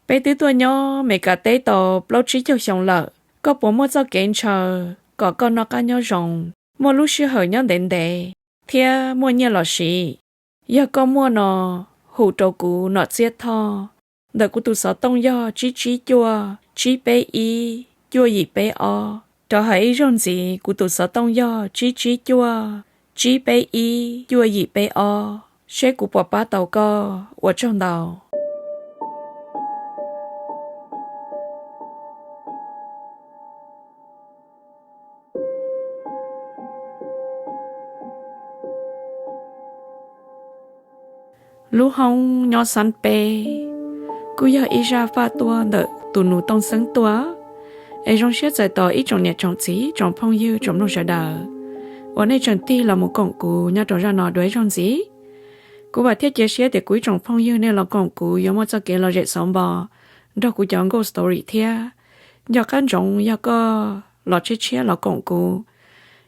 Peb twb tuaj nyob Meskas teb tau plaub tsib caug xyoo lawm, koj puas muaj txoj kev ntshaw kom koj noj qab nyob zoo, muaj lub sij hawm nyob ntev ntev thiab muaj nyiaj los siv? Yog koj muaj no, hu rau kuv Nom Txiab Thoj, ntawm kuv tus xov tooj yog tsib tsib cuaj tsib peb ib cuaj yim peb ob. Rov hais ib zaug ntxiv, kuv tus xov tooj yog tsib tsib cuaj tsib peb ib cuaj yim peb ob, seb kuv puas pab tau koj. Ua tsaug ntau. Lub hoob nyob xab peb kuj yog ib zaj faj tuaj ntawm tus nus Tooj Xeeb tuaj. Es zoo siab txais tos ib tsoom niam tsoom txiv, tsoom phooj ywg, tsoom mloog sawv daws uas nej tseem tig los mus koom kuv nyob rau zaj no dua ib zaug ntxiv. Kuv vam thiab cia siab tias kuv ib tsoom phooj ywg nej los koom kuv yuav muaj txoj kev lom zem xauv npo nrog kuv cov nkauj story thiab. Nco qab ntsoov yog koj los tshiab tshiab los koom kuv,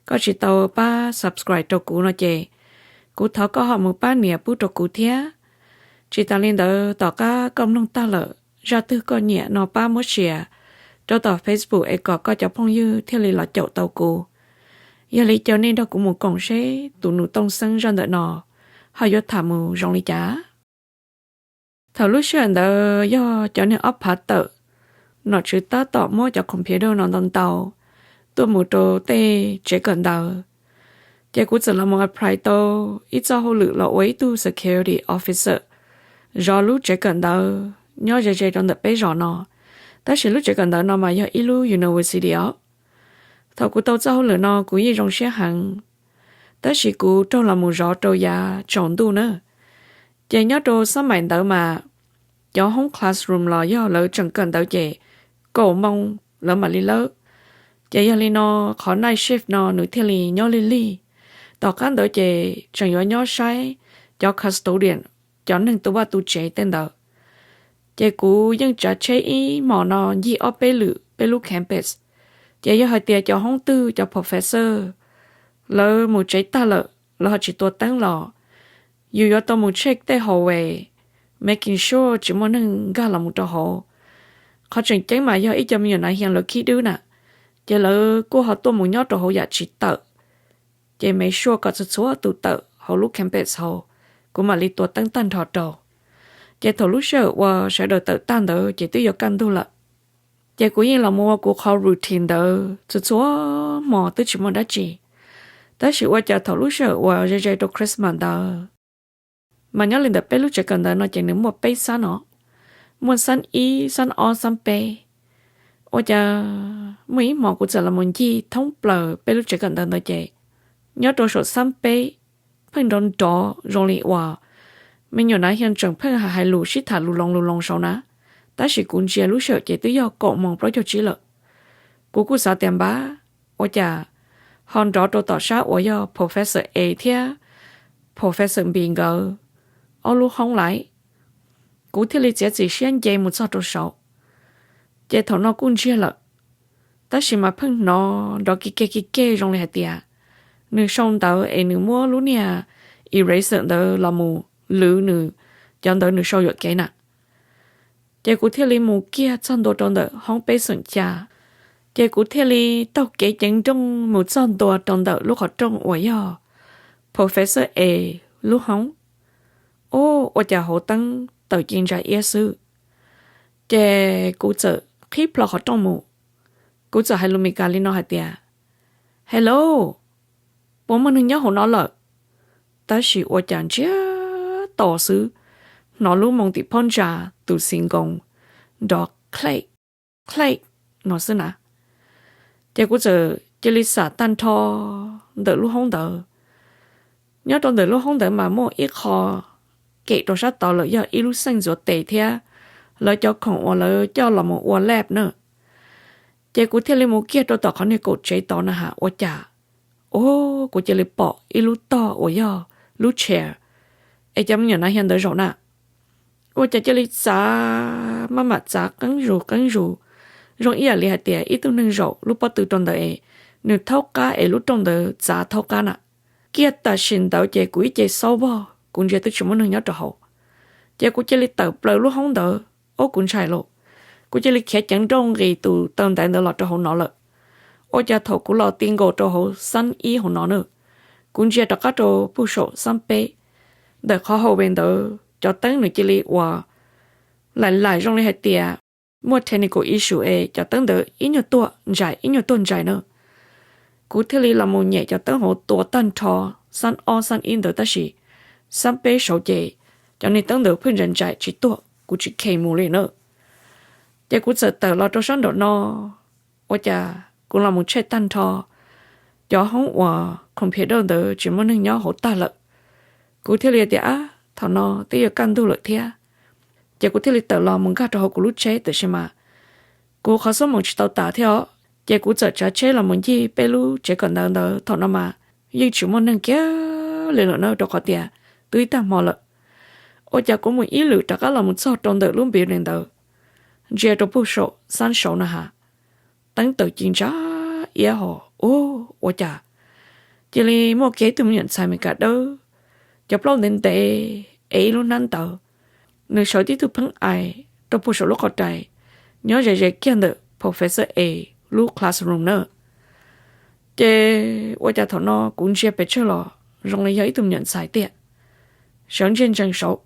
koj tsis tau pab subscribe rau kuv no ces kuv thov koj ho mus pab nias pub rau kuv thiab. Tsis tas li ntawd, tom qab koj mloog tag lawm, zaj twg koj nyiam no pab muab share rau tom Facebook es kom koj cov phooj ywg thiaj li los caum tau kuv. Yog li caw nej nrog kuv mus koom seb tus nus Tooj Xeeb zaj ntawm no ho yuav tham mus zoo li cas. Thaum lub sij hawm ntawd yog cov niag ob phav tawm, nom tswv tab tom muab cov computer no ntau ntau tuaj mus rau tej tsev kawm ntawv. Ces kuv txawm los mus apply tau ib txoj hauj lwm los ua ib tug security officer zov lub tsev kawm ntawv nyob ze ze rau ntawm peb zos no. Tab sis lub tsev kawm ntawv no mas yog ib lub university os. Thaum kuv tau txoj hauj lwm no kuv yeej zoo siab heev, tab sis kuv raug los mus zov rau yav tsaus ntuj na. Ces nyob rau xab maim ntawd mas cov hoob classroom los yog lawv tseem kawm ntawv ces kaum moo lawv mam li lawb. Ces yog li no qhov night shift no nws thiaj li nyob lig lig. Tom qab ntawd ces tseem yuav nyob saib cov custodian, cov neeg tu vaj tu tsev tej ntawd. Ces kuv yeej tsav tsheb ib hmos no ncig ob peb lwm peb lub campus. Ces yog hais tias cov hoob twg cov professor lawv mus tsev tag lawm lawv ho tsis tua teeb los yus yuav tau mus check tej hallway, making sure tsis muaj neeg nkag los mus rau hauv. Qhov tseem ceeb mas yog ib co me nyuam nav hias lawv khib dwb na, ces lawv kuj ho tuaj mus nyob rau hauv yam tsis tawm. Ces make sure kom txhua txhua tus tawm hauv lub campus hauv, kuv mam li tua teeb tag nrho rau. Ces thaum lub sij hawm uas sawv daws tawm tag ntawd ces twb yuav kaj ntug lawm. Ces kuv yeej los mus ua kuv qhov routine ntawd txhua txhua hmo twb tsis muaj dab tsi. Tab sis ua cas thaum lub sij hawm uas ze ze rau Christmas ntawd, mas nyob li ntawm peb lub tsev kawm ntawv no ces nws muaj peb xab no, muaj xab ib, xab ob, xab peb. Ua cas muaj ib hmo kuv txawm los mus ncig thoob plaws peb lub tsev kawm ntawv ntawd ces nyob rau saum xab peb pheej nrov nrov zoo li uas me nyuam nav hias tseem pheej hais hais lus sib tham lus loos lus loos saud na. Tab sis kuv ntsia lub sij hawm ces twb yog kaum moos plaub caug tsib lawm. Kuv kuj xav tias npab, ua cas ho nrov rau tom sab uas yog Professor A thiab Professor B nkawd ob lub hoob lawm. Kuv thiaj li txiav txim siab nce mus txog rau saud. Ces thaum no kuj ntsiag lawm, tab sis mas pheej hnov nrov ki keg ki keg zoo li hais tias nws sau ntawv es nws muab lub niag eraser ntawd los mus lwv nws cov ntawv nws sau yuam kev na. Ces kuv thiaj li mus kiag txog ntua rau ntawm hoob peb xeem xya. Ces kuv thiaj li taug kev ceev nrooj mus txog ntua rau ntawm lub qhov rooj uas yog Professor A lub hoob. Ub, ua cas hauv teeb tawm ci ntsa iab xwb. Ces kuv txawm qhib plho qhov rooj mus. Kuv txawm hais lus Meskas li no hais tias, Hello, puas muaj neeg nyob hauv no lawm? Tab sis ua cas ntsiag to xwb, hnov lub moo tim phab ntsa tus xis nkoos nrov click click no xwb na. Ces kuv txawm cia li xam tag nrho ntawm lub hoob ntawd. Nyob rau ntawm lub hoob ntawd mas muaj ib qho kem rau sab tod lawm yog ib lub xeej ntxuav tes thiab lawv cov khoom uas lawv coj los mus ua lab na. Ces kuv thiaj li mus kiag rau tom qhov niag kaum tsev tod na has ua cas, ub, kuv cia li pom ib lub tog uas yog lub chair es cov me nyuam nav hias ntawd zaum na. Ua cas cia li txav maj mam txav qeeb zus qeeb zus, zoo ib yam li hais tias ib tug neeg zaum lub pob tw rau ntawd es nws thaub qab es lub rooj ntawd txav thaub qab na. Kiag tam sim ntawd ces kuv ib ce xaub vog, kuv ntsia twb tsis muaj neeg nyob rau hauv. Ces kuv cia li tawm plaws lub hoob ntawd, ub, kuv ntshai lauj. Kuv cia li khiav ceev nrooj nqis tus taw ntaiv ntawd los rau hauv no lawm. Ua cas thaum kuv los ti nkaus rau hauv xab ib hauv no na, kuv ntsia rov qab rau puag saum xab peb, ntawm qhov hauv ve ntawd cov teeb nws cia li uas laim laim zoo li hais tias muaj technical issue es cov teeb ntawd ib nyuag tuaj ntsais ib nyuag tuaj ntsais na. Kuv thiaj li los mus nyem cov teeb hauv tua tag nrho xab ob xab ib ntawd tab sis xab peb saud ces cov niag teeb ntawd pheej ntsais ntsais tsis tuaj, kuv tsis kheev mus li na. Ces kuv txawm tawm los rau sab nraum no, ua cas kuv los mus check tag nrho cov hoob uas computer ntawd tsis muaj neeg nyob hauv tag lawm. Kuv thiaj li tias, ab, thaum no twb yuav kaj ntug lawm thiab. Ces kuv thiaj li tawm los mus nkag rau hauv kuv lub tsheb, tiam sis mas kuv qhov xuab moos tsis tau tas thiab os. Ces kuv txawm tsav tsheb los mus ncig peb lub tsev kawm ntawv ntawd, thaum no mas yeej tsis muaj neeg kiag li lawm na, rau qhov tias twb ib tag hmo lawm. Ua cas kuv mus ib lwm rov qab los mus txog rau ntawm lub building ntawd, ntsia rau puag saum xab saud na has, teeb tawm ci ntsa iab hos, ua cas cia li muaj kiag ib tug me nyuam ntxhais Meskas dawb, cov plaub ntev ntev es ib lub hnab ntawv. Nws sawv tib tug pheeb ais rau puag saum lub qhov rais, nyob ze ze kiag ntawm Professor A lub classroom na. Ces ua cas thaum no kuv ntsia pes tsawg los zoo li yog ib tug me nyuam ntxhais tiag, sawv ntseg ntsees saud.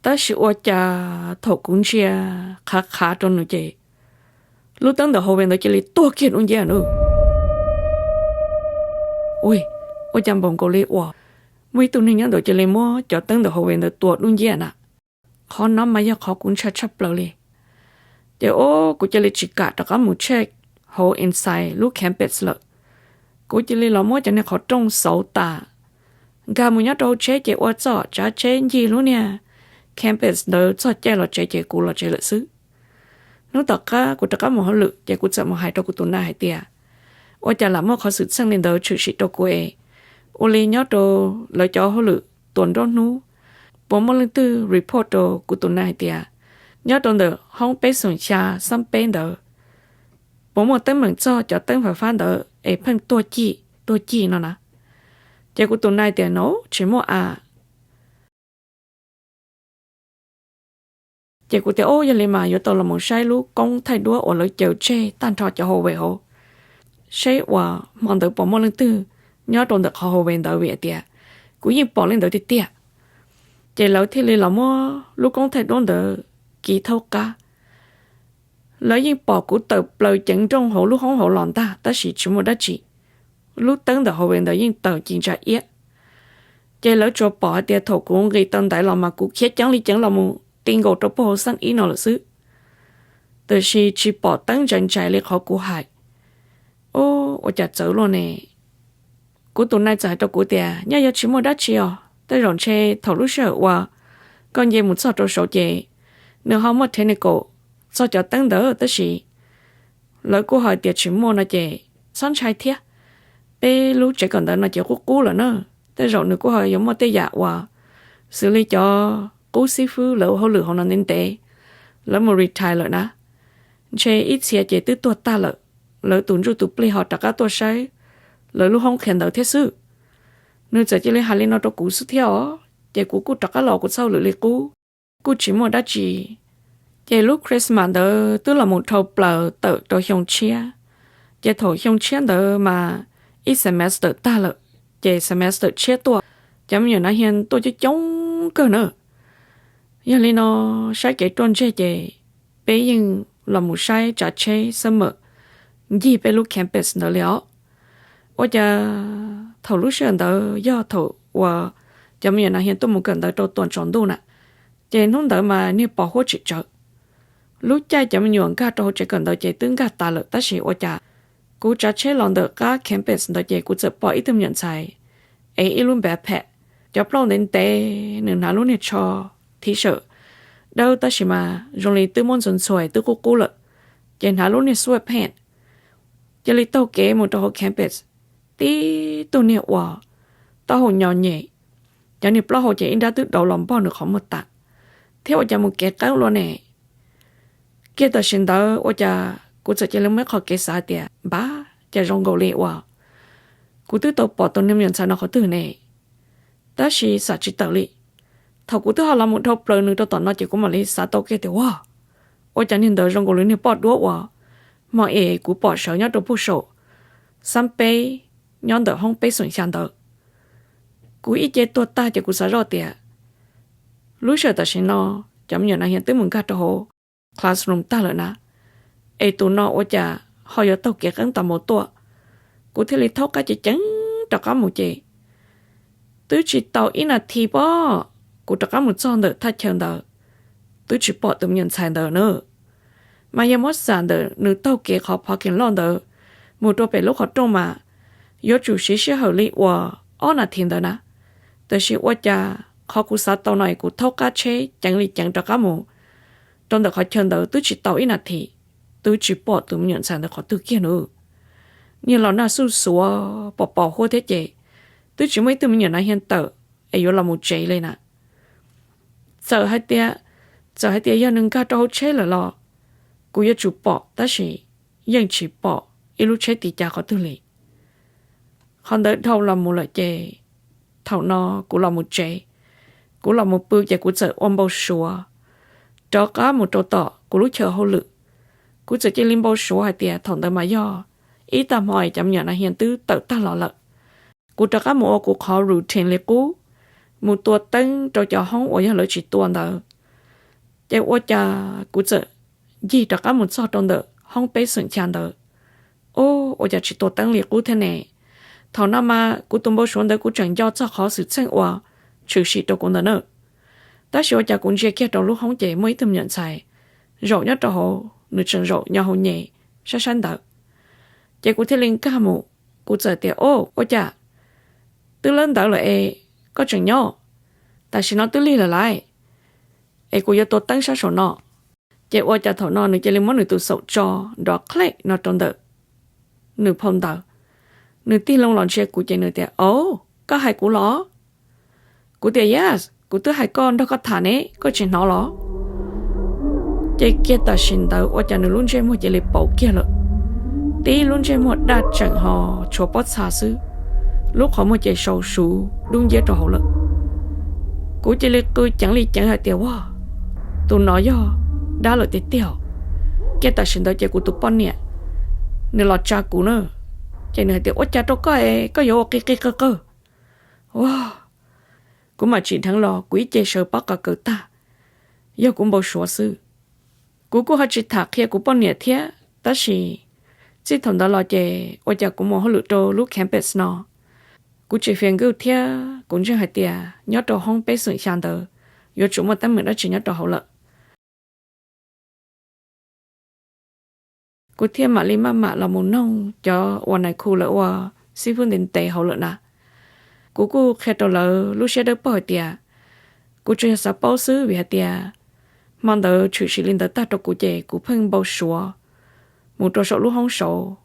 Tab sis ua cas thaum kuv ntsia qhav qhav rau nws ces lub teeb ntawm hallway ntawd cia li tuag kiag dub nciab na. Ua, ua cas npaum nkaus li uas muaj ib tug neeg nyob ntawd cia li muab cov teeb ntawm hallway ntawd tua dub nciab na. Qhov no mas yog qhov kuv ntshai tshaj plaws li. Ces o, kuv cia li tsis kam rov qab mus check hauv inside lub campus lawm. Kuv cia li los muab cov niag qhov rooj xauv tas, nkag mus nyob rau hauv tsheb ces ua txoj tsav tsheb ncig lub niag campus ntawd txog caij los tsev ces kuv los tsev lawm xwb. Hnub tom qab kuv rov qab mus hauj lwm ces kuv txawm mus hais rau kuv tus nai hais tias, ua cas lam muaj qhov xwm txheej li ntawd tshwm sim rau kuv es ua li nyob rau lawv cov hauj lwm tuam nruab hnub puas muaj leej twg report rau kuv tus nai hais tias nyob rau ntawm hoob peb xoom xya xab peb ntawd puas muaj teeb meem txog cov teeb fais fab ntawd es pheej tuag ci, tuag ci no na. Ces kuv tus nai tias no tsis muaj a. Ces kuv tias o, yog li mas yuav tau los mus saib lub koob thaij duab uas lawv caw tseg tag nrho cov hallway hauv, saib uas hmo ntawd puas muaj leej twg nyob rau ntawm qhov hallway ntawd vim hais tias kuv yeej pom li ntawd tiag tiag. Ces lawv thiaj li los muab lub koob thaij duab ntawd kiv thaub qab. Lawv yeej pom kuv tawm plaws ceev nrooj hauv lub hoob hauv los ntag tab sis tsis muaj dab tsi, lub teeb ntawm hallway ntawd yeej tawm ci ntsa iab. Ces lawv tsuas pom hais tias thaum kuv nqis taw ntaiv los mas kuv khiav ceev li ceev los mus ti nkaus rau puag hauv xab ib no lawm xwb, tiam sis tsis pom teeb ntsais ntsais li qhov kuv hais. O, ua cas txawv luaj ne. Kuv tus nai txawm hais rau kuv tias nyob yog tsis muaj dab tsi os, tej zaum ntshe thaum lub sij hawm uas koj nce mus txog rau saud ces nws ho muaj technical txog cov teeb ntawd tab sis lawv kuj hais tias tsis muaj no ces txhob ntshai thiab. Peb lub tsev kawm ntawv no ces qub qub lawm na, tej zaum nws kuj ho yuav muaj tej yam uas xws li cov qub xib fwb lawv ua hauj lwm hauv no ntev ntev, lawv mus retire lawm na, ntshe ib txhia ces twb tuag tag lawm, lawv tus ntsuj tus plig ho rov qab tuaj saib lawv lub hoob qhia ntawv thiab xwb. Nws txawm cia li hais li no rau kuv xwb thiab os, ces kuv kuj rov qab los kuv txoj hauj lwm li qub, kuj tsis muaj dab tsi. Ces lub Christmas ntawd twb los mus dhau plaws tawm rau xyoo tshiab, ces thaum xyoo tshiab ntawd mas ib semester tag lawm, ces semester tshiab tuaj, cov me nyuam nav hia tuaj coob coob kawg na. Yog li no saib kev ruaj ntseg ces peb yeej los mus saib tsav tsheb summer ncig peb lub campus ntawd li os. Ua cas thaum lub sij hawm ntawd yog thaum uas cov me nyuam nav hia tuaj mus kawm ntawv rau tuam tsaus ntuj na, ces hnub ntawd mas niag pos huab tsim tsawv. Lub caij cov me nyuam nkag rau hauv tsev kawm ntawv ces twb nkag tas lawm tab sis ua cas kuv tsav tsheb los ntawm qab campus ntawd ces kuv txawm pom ib tug me nyuam ntxhais ev ib lub backpack, cov plaub ntev ntev, nws hnav lub niag tsho t-shirt dawb tab sis mas zoo li twb muab ntxhua ntxhua twb qub qub lawm, ces hnav lub niag sweatpants cia li taug kev mus rau hauv campus. Tib tug niag uas taub hau nyo nyem, cov niag plaub hau ces ib nrab twb dauv los npog nws qhov muag tas, thiab ua cas mus kev qeeb luaj ne. Kiag tam sim ntawd ua cas kuv txawm cia li muaj ib qho kev xav hais tias npab cas zoo nkaus li uas kuv twb tau pom tus niag me nyuam ntxhais no qhov twg ne, tab sis xav tsis tawm li. Thaum kuv twb ho los mus dhau plaws nws rau tom no ces kuv mam li xav tau kiag tias ua, ua cas niag ntawd zoo nkaus li niag poj duab uas hmo es kuv pom sawv nyob rau puag saum xab peb, nyob ntawm hoob peb xoom xya ntawd. Kuv ib ce tuag tag ces kuv xav zoj tias lub sij hawm tam sim no cov me nyuam nas hias twb mus nkag rau hauv classroom tag lawm na, es tus no ua cas ho yuav taug kev qeeb tau npaum tuaj. Kuv thiaj li thaub qab ceev ceev rov qab mus ces twb tsis tau ib nas this pob, kuv rov qab mus txog ntawm thaj chaw ntawd, twb tsis pom tus me nyuam ntxhais ntawd na. Mas yog muab xam ntawm nws taug kev qhov parking lot ntawd mus rau pem lub qhov rooj mas yuav tsum siv sij hawm li uas ob nas this ntawd na. Tab sis ua cas qhov kuv xav tau no es kuv thaub qab tsheb ceev li ceev rov qab mus rau ntawm qhov chaw ntawd twb tsis tau ib nas this, twb tsis pom tus me nyuam ntxhais ntawd qhov twg kiag na. Niag los nag xuj xuav pos pos huab thiab ces twb tsis muaj ib tug me nyuam nas hias tawm es yuav los mus tsev li na. Txawm hais tias, txawm hais tias yog nws nkag rau hauv tsheb lawm los kuv yuav tsum pom, tab sis yeej tsis pom ib lub tsheb tiv cav qhov twg li. Qhov ntawd dhau los mus lawm ces thaum no kuv los mus tsev, kuv los mus pw ces kuv txawm ua npau suav rov qab mus rau tom kuv lub chaw hauj lwm. Kuv txawm cia li npau suav hais tias thaum ntawd mas yog ib tag hmo es cov me nyuam nas hias twb tawm tag los lawm. Kuv rov qab mus ua kuv qhov routine li qub, mus tua teeb rau cov hoob uas yog lawv tsis tua ntawd. Ces ua cas kuv txawm ncig rov qab mus txog rau ntawm hoob peb xoom xya ntawd. Ub, ua cas tsis tua teeb li qub thiab ne? Thaum no mas kuv tus npau suav ntawd kuv tseem nco txog qhov xwm txheej uas tshwm sim rau kuv ntawd na. Tab sis ua cas kuv ntsia kiag rau lub hoob ces muaj ib tug me nyuam ntxhais zaum nyob rau hauv, nws tseem zaum nyo hau nyem sab sab ntawd. Ces kuv thiaj li nkag mus, kuv txawm tias, Ub, ua cas twb lawb ntawd lawm es koj tseem nyob? Tam sim no twb lig lawm lauj, es kuv yuav tua teeb sab saum no. Ces ua cas thaum no nws cia li muab nws tus xaum tso nrov qhlev no rau ntawm nws phau ntawv. Nws tig loo los ntsia kuv ces nws tias, Au, koj hais kuv los? Kuv tias, Yes, kuv twb hais koj nrog koj tham ne, koj tsis hnov los? Ces kiag tam sim ntawd ua cas nws lub ntsej muag cia li pauv kiag lawm. Tib lub ntsej muag daj tseem ho tshuav pob txha xwb, lub qhov muag ces sau suv dub nciab rau hauv lawm. Kuv cia li qw ceev li ceev hais tias, Ua, tus no yog dab lawm tiag tiag. Kiag tam sim ntawd ces kuv tus poj niam nws los tsa kuv na, ces nws hais tias, Ua cas rau koj es koj yuav ua qi qi qawg qawg? Ua, kuv mam tsim dheev los kuv ib ce sawv pob qa kaws tag, yog kuv npau suav xwb. Kuv kuj ho tsis tham qhia kuv poj niam thiab, tab sis txij thaum ntawd los ces ua cas kuv mus hauj lwm rau lub campus no, kuv tsis fias nkawj thiab kuv ntseeg hais tias nyob rau hoob peb xoom xya ntawd yuav tsum muaj teeb meem dab tsi nyob rau hauv lawm. Kuv thiaj mam li maj mam los mus noog cov uas nais khu lawv ua xib fwb ntev ntev hauv lawm na. Kuv kuj qhia rau lawv lub siab dawb paug hais tias kuv tsuas yog xav paub xwb vim hais tias hmo ntawd tshwm sim li ntawd tag rau kuv ces kuv pheej npau suav mus rau saum lub hoob saud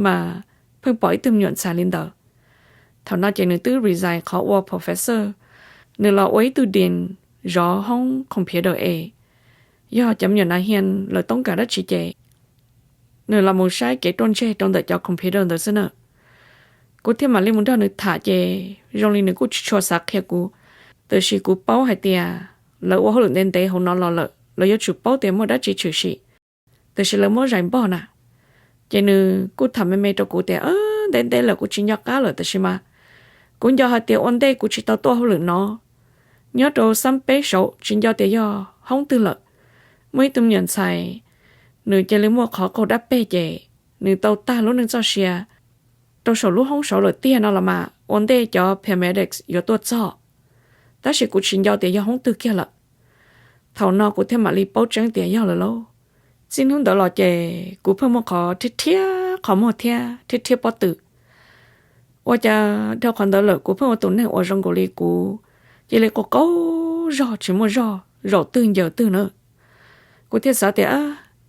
mas pheej pom ib tug me nyuam ntxhais li ntawd. Thaum no ces nws twb resign qhov ua professor, nws los ua ib tug dean zov hoob computer es yog cov me nyuam nas hias lawv toob kas dab tsi ces nws los mus saib kev ruaj ntseg rau ntawm cov computer ntawd xwb na. Kuv thiaj mam li mus nrog nws tham ces zoo li nws kuj tsis tshua xav qhia kuv, tiam sis kuv paub hais tias lawv ua hauj lwm ntev ntev hauv no los lawm lawv yuav tsum paub tias muaj dab tsi tshwm sim, tiam sis lawv muab zais npog na. Ces nws kuj tham me me rau kuv tias, Ntev ntev lawm kuv tsis nco qab lawm, tiam sis mas kuv nco hais tias ua ntej kuv tsis tau tuaj hauj lwm no, nyob rau xab peb saud tsis nco tias yog hoob twg lawm, muaj ib tug me nyuam ntxhais, nws cia li muaj qhov qaug dab peg ces nws tau tag lub neej txoj sia rau saum lub hoob saud lawm tiag no los mas ua ntej cov paramedics yuav tuaj txog, tab sis kuv tsis nco tias yog hoob twg kiag lawm. Thaum no kuv thiaj mam li paub tseeb tias yog lawm lauj. Txij hnub ntawd los ces kuv pheej muaj qhov rhiab rhiab qhov muag thiab rhiab rhiab pob tw. Ua cas dhau qhov ntawd lawm kuv pheej ua tus neeg uas zoo nkaus li kuv cia li qaug qaug zog tsis muaj zog zaum twg ncaws twg na. Kuv thiaj xav tias,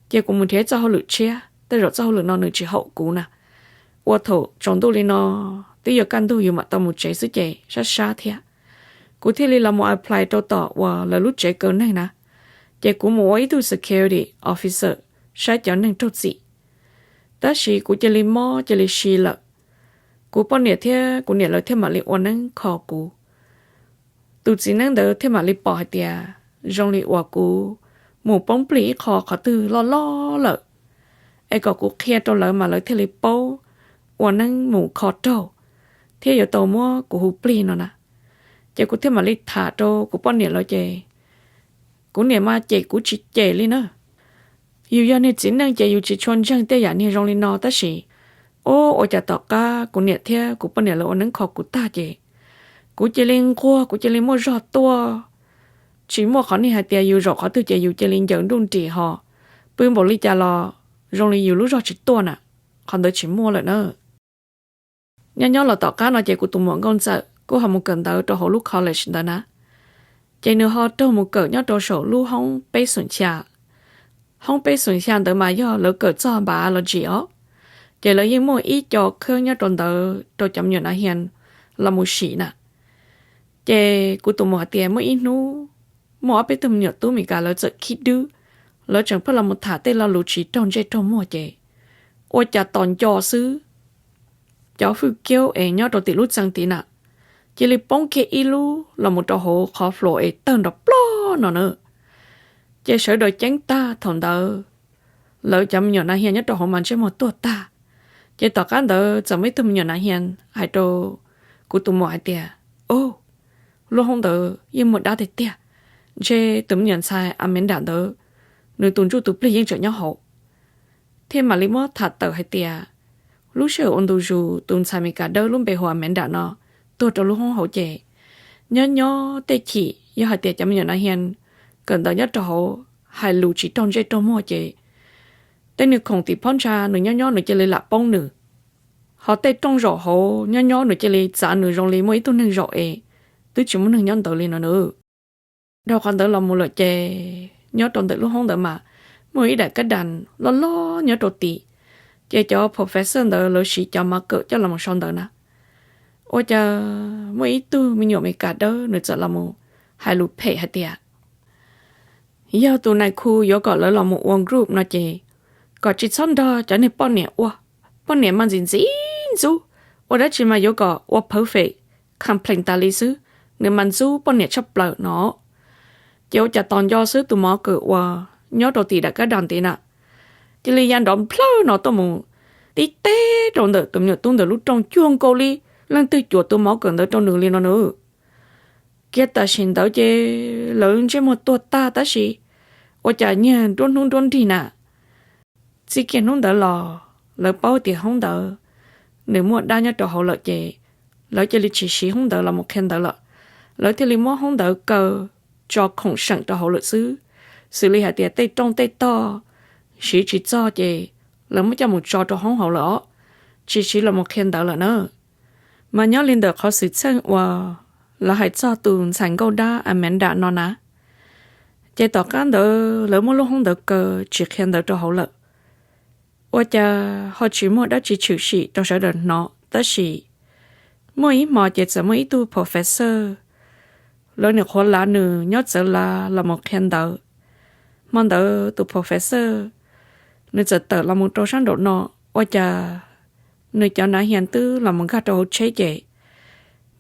Cia kuv mus nrhiav txoj hauj lwm tshiab, tej zaum txoj hauj lwm no nws tsis haum kuv na. Ua thaum tsaus ntuj li no twb yuav kaj ntug yus mam tau mus tsev xwb ces sab sab thiab. Kuv thiaj li los mus apply rau tom uas lawv lub tsev kaw neeg na. Ces kuv mus ua ib tug security officer saib cov neeg raug txim. Tab sis kuv cia li mob cia li si lawm. Kuv poj niam thiab kuv niam lawv thiaj mam li ua neeb kho kuv. Tus txiv neeb ntawd thiaj mam li pom hais tias zoo li uas kuv mus poob plig ib qho qhov twg loj loj lawm, es kom kuv qhia rau lawv mas lawv thiaj li paub ua neeb mus kho raug thiab yuav tau muab kuv hu plig no na. Ces kuv thiaj mam li tham rau kuv poj niam lawv ces kuv niam mas cem kuv tsis cem li na. Yus yog niag txiv neej ces yus tsis tshua ntseeg tej yam niag zoo li no tab sis, o, ua cas tom qab kuv niam thiab kuv poj niam lawv ua neeb kho kuv tag ces kuv cia li nquag, kuv cia li muaj zog tuaj. Tsis muaj qhov niag hais tias yus zaum qhov twg ces yus cia li ncaws nruj nris ho pw npaum li cas los zoo li yus lub zog tsis tuaj na, qhov ntawd tsis muaj lawm na. Nyob nyob los tom qab no ces kuv tus muam Nkauj Ntxawm kuj ho mus kawm ntawv rau hauv lub college ntawd na. Ces nws ho raug mus kawm nyob rau saum lub hoob peb xoom xya. Hoob peb xoom xya ntawd mas yog lawv kawm txog biology os. Ces lawv yeej muaj ib co khab nyob rau ntawd rau cov me nyuam nav hias los mus sim na. Ces kuv tus muam hais tias muaj ib hnub muaj ob peb tug me nyuam tub Meskas lawv txawm khib dwb, lawv tseem pheej los mus tham tej lo lus tsis raug ntsej raug muag ces ua cas tos nco xwb, cov hwj kiab es nyob rau tim lub txee tid na, cia li poob kiag ib lub los mus rau hauv qhov floor es tawg nrov plog no na. Ces sawv daws ceeb tag thaum ntawd, lawv cov me nyuam nav hias nyob rau hauv mas ntsej muag tuag tag. Ces tom qab ntawd txawm muaj ib tug me nyuam nav hias hais rau kuv tus muam hais tias, o, lub hoob ntawd yeej muaj dab tiag tiag, ntshe tus me nyuam ntxhais Amanda ntawd, nws tus ntsuj tus plig yeej tseem nyob hauv. Thiaj mam li muab tham tawm hais tias, lub sij hawm ua ntu zus tus ntxhais Meskas dawb lub npe hu ua Amanda no tuag rau lub hoob hauv ces, nyob nyob tej chim yog hais tias cov me nyuam nav hias kawm ntawv nyob rau hauv hais lus tsis raug ntsej raug muag ces tej niag khoom tim phab ntsa nws nyob nyob nws cia li lam poob nws, ho tej rooj zaum hauv nyob nyob nws cia li txav nws zoo li muaj ib tug neeg zaum es twb tsis muaj neeg nyob ntawd li no na. Dhau qhov ntawd los mus lawm ces nyob rau ntawm lub hoob ntawd mas muaj ib daim kab das loj loj nyob rau tid, ces cov professor ntawd lawv siv cov mov kawm coj los sau ntawv na. Ua cas muaj ib tug me nyuam Meskas dawb nws txawm los mus hais lus phem hais tias, yog tus nais khu yuav kom lawv los mus ua group no ces kom tsis txhob nrog cov niag poj niam ua, poj niam mas ntxim ntxim ntxub, ua dab tsi mas yuav kom ua perfect, complain tas li xwb, nws mas ntxub poj niam tshaj plaws no. Ces ua cas tos nco xwb tus mov kawm uas nyob rau tim daim kab das tid na, cia li ya nrov nplawg no tuaj mus tib teb rau ntawm tus me nyuam tub ntawd lub rooj cuag nkaus li leej twg cuam tus mov kawm ntawd rau nws li no na. Kiag tam sim ntawd ces lawv ntsej muag tuag tag tab sis ua cas nyiag nruab hnub nruab nrig na. Txij kiag hnub ntawd los lawv paub tias hoob ntawd nws muaj dab nyob rau hauv lawm ces lawv cia li tsis siv hoob ntawd los mus qhia ntawv lawm. Lawv thiaj li muab hoob ntawd kaw tso khoom seem rau hauv lawm xwb. Xws li hais tias tej rooj tej tog siv tsis txog ces lawv muab coj mus tso rau hoob hauv lawm os, tsis siv los mus qhia ntawv lawm na. Mas nyob li ntawm qhov xwm txheej uas lawv hais txog tus ntxhais nkauj dab Amanda no na, ces tom qab ntawd lawv muab lub hoob ntawd kaw tsis qhia ntawv rau hauv lawm. Ua cas ho tsis muaj dab tsi tshwm sim rau sawv daws hnov tab sis muaj ib hmo ces txawm muaj ib tug professor, lawv nyuam qhuav lav nws nyob txawv lav los mus qhia ntawv. Hmo ntawd tus professor nws txawm tawm los mus rau sab nraum no, ua cas nws cov nav hias twb los mus nkag rau hauv tsheb ces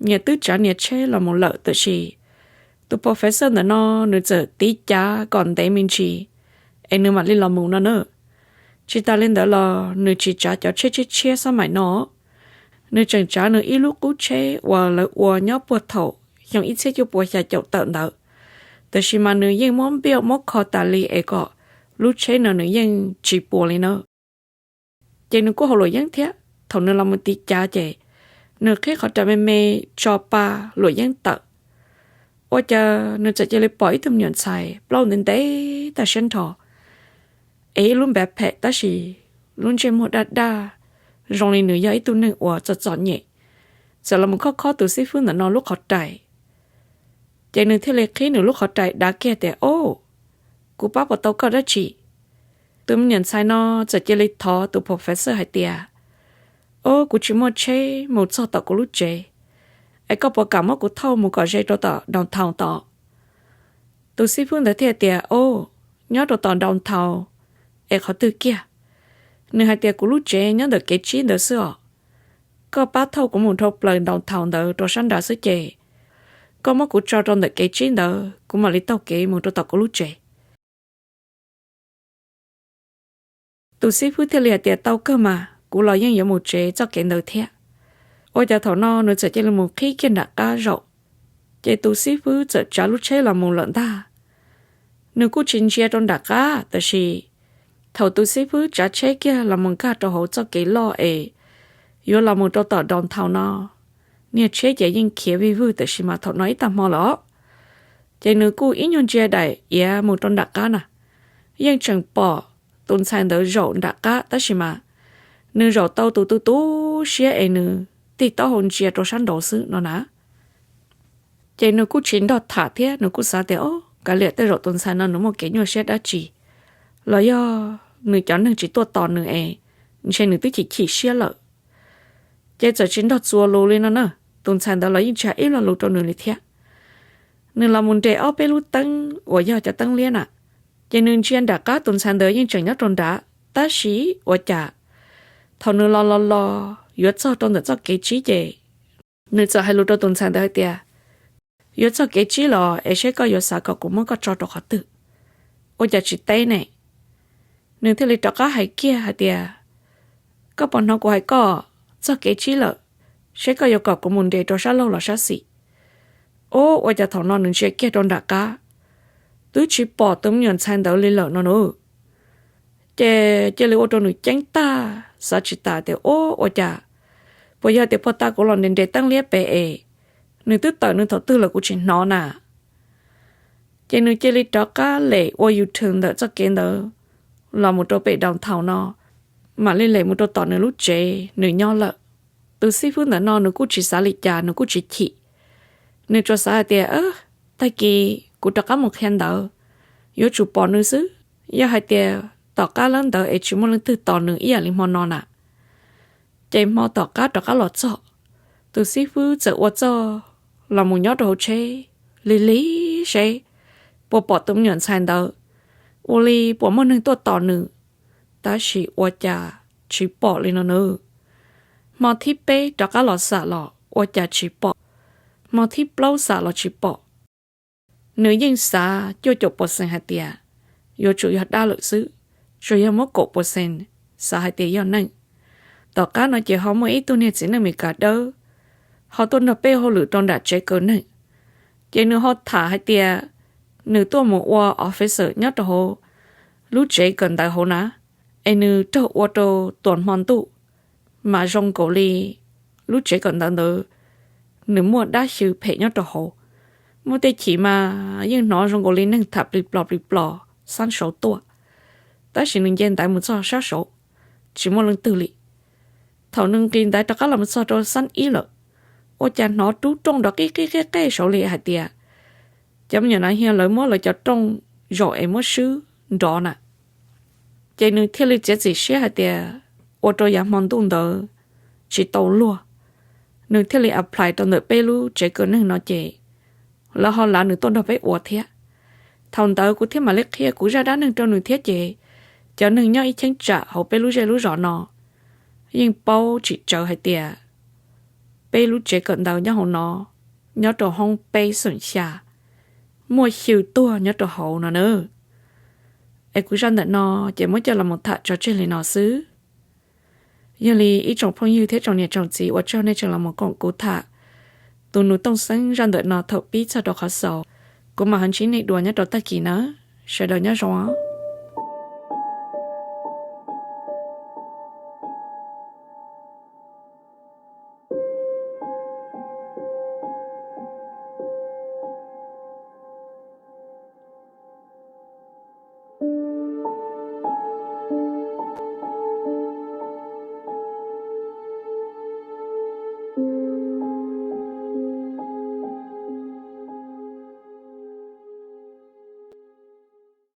nyias twb tsav nyias tsheb los mus lawm tiam sis tus professor ntawm no nws txawm tiv cav kom ntev me ntsis es nws mam li los mus no na. Tsis tas li ntawd los nws tsis tsav cov tsheb tshiab tshiab xab maim no, nws tseem tsav nws ib lub qub tsheb uas lawv ua nyob puag thaum xyoo ib txhiab cuaj puas xya caum tawm ntawd, tiam sis mas nws yeej muab npiaj muab kho tas li es kom lub tsheb no nws yeej tsis puas li na. Ces nws kuj haus luam yeeb thiab, thaum nws los mus tiv cav ces nws qhib qhov rais me me tso pa luam yeeb tawm. Ua cas nws txawm cia li pom ib tug me nyuam ntxhais plaub ntev ntev tag siab nrho, es ib lub npe phem tab sis lub ntsej muag daj daj, zoo li nws yog ib tug neeg uas txom txom nyem, txawm los mus khob khob tus xib fwb ntawm no lub qhov rais. Ces nws thiaj li qhib nws lub qhov rais dav kiag tias, o, kuv pab puas tau koj dab tsi? Tus me nyuam ntxhais no txawm cia li thov tus professor hais tias, o, kuv tsis muaj tsheb mus txog tom kuv lub tsev, es koj puas kam muab kuv thauj mus kom ze rau tom downtown tod? Tus xib fwb ntawd thiaj tias, o, nyob rau tom downtown es qhov twg kiag? Nws hais tias kuv lub tsev nyob ntawm kev tsib ntawd xwb os. Koj pab thauj kuv mus dhau plaws downtown ntawd rau sab nrad xwb ces koj muab kuv tso rau ntawm kev tsib ntawd kuv mam li taug kev mus rau tom kuv lub tsev. Tus xib fwb thiaj li hais tias, tau kawg mas, kuv los yeej yuav mus tsev txoj kev ntawd thiab. Ua cas thaum no nws txawm cia li mus qhib kiag nram qab zaum, ces tus xib fwb txawm tsav lub tsheb los mus lawm ntag. Nws kuj tsis ntsia rau nram qab, tab sis thaum tus xib fwb tsav tsheb kiag los mus nkag rau hauv txoj kev loj es yuav los mus rau tom downtown no, niag tsheb ces yeej khiav vij vwg, tab sis mas thaum no ib tag hmo lawm os. Ces nws kuj ib nyuag ntsia daim iav mus rau nram qab na, yeej tseem pom tus ntxhais ntawd zaum nram qab, tab sis mas nws zaum tau tus tu tu siab es nws tig taub hau ntsia rau sab nraud xwb no na. Ces nws kuj tsis nrog tham thiab, nws kuj xav tias, o, kav liam, tej zaum tus ntxhais no nws muaj kev nyuaj siab dab tsi, los yog nws cov neeg tsis tuaj tos nws es ntshe nws twb chim chim siab lawm. Ces txawm tsis nrog txuas lus li no na, tus ntxhais ntawd los yeej tsis hais ib lo lus rau nws li thiab. Nws los mus nres ob peb lub teeb uas yog cov teeb liab na, ces nws ntsia nram qab tus ntxhais ntawd yeej tseem nyob rau nrad, tab sis ua cas thaum nws los los los yuav txog rau ntawm txoj kev tsib ces nws txawm hais lus rau tus ntxhais ntawd hais tias, yuav txog kev tsib los es seb koj yuav xav kom kuv muab koj tso rau qhov twg, ua cas tsis teb ne? Nws thiaj li rov qab hais kiag hais tias, koj puas hnov kuv hais koj, txog kev tsib lawm, seb koj yuav kom kuv mus nres rau sab laug los sab xis. Ub, ua cas thaum no nws ntsia kiag rau nram qab, twb tsis pom tus me nyuam ntxhais ntawd li lawm no na. Ces cia li ua rau nws ceeb tag, xav tsis tas tias, ub, ua cas, puas yog tias puag ta kuv los nres nres teeb liab pem es nws twb tawm nws thaum twg lawm kuv tsis hnov na? Ces nws cia li rov qab lem ua U-turn ntawm txoj kev ntawd los mus rau pem downtown no, mam li lem mus rau tom nws lub tsev nws nyob lawm. Tus xib fwb ntawm no nws kuj tsis xav li cas, nws kuj tsis chim. Nws tsuas xav hais tias, tag kis kuv rov qab mus qhia ntawv, yuav tsum pom nws xwb. Yog hais tias tom qab lawm ntawd es tsis muaj leej twg tos nws ib yam li hmo no na. Ces hmo tom qab rov qab los txog, tus xib fwb txawm ua txuj los mus nyob rau hauv tsheb lig lig seb puas pom tus me nyuam ntxhais ntawd, ua li puas muaj neeg tuaj tos nws, tab sis ua cas tsis pom li no na. Hmo thib peb rov qab los xam los ua cas tsis pom, hmo thib plaub xam los tsis pom. Nws yeej xav cuaj caum percent hais tias yuav tsum yog dab lawm xwb, tsuas yog muab kaum percent xav hais tias yog neeg. Tom qab no ces ho muaj ib tug niag txiv neej Meskas dawb ho tuaj nrog peb hauj lwm rau nram tsev kaw neeg. Ces nws ho tham hais tias nws tuaj mus ua officer nyob rau hauv lub tsev kawm ntawv hauv na, es nws raug ua rau tuam hmo ntuj, mas zoo nkaus li lub tsev kawm ntawv ntawd nws muaj dab xyw phem nyob rau hauv. Muaj tej chim mas yeej hnov zoo nkaus li neeg tham plig plos plig plos sab saud tuaj, tab sis nws nce ntaiv mus txog sab saud tsis muaj leej twg li. Thaum nws nqis ntaiv rov qab los mus txog rau sab ib lawm, ua cas hnov rub rooj nrov qib qib qib qeb saud li hais tias cov me nyuam nas hias lawv muab lawv cov rooj zaum es muab swb nrov na. Ces nws thiaj li txiav txim siab hais tias ua rau yav hmo ntuj ntawd tsis tau luag, nws thiaj li apply rau ntawm peb lub tsev kaw neeg no ces lawv ho lav nws tuaj nrog peb ua thiab. Thaum ntawd kuv thiaj mam li qhia kuv zaj dab neeg rau nws thiab ces cov neeg nyob ib cheeb tsam hauv peb lub zej lub zos no yeej paub tsis tsawv hais tias peb lub tsev kawm ntawv nyob hauv no, nyob rau hoob peb xoom xya, muaj xyw tuag nyob rau hauv no na. Es kuv zaj ntawm no ces muab coj los mus tham tso tseg li no xwb. Yog li ib tsoom phooj ywg thiab tsoom niam tsoom txiv, ua tsaug nej tseem los mus koom kuv tham tus nus Tooj Xeeb zaj ntawm no thaum pib txog rau qhov xaus. Kuv mam ho ntsib nej dua nyob rau tag kis na. Sawv daws nyob zoo.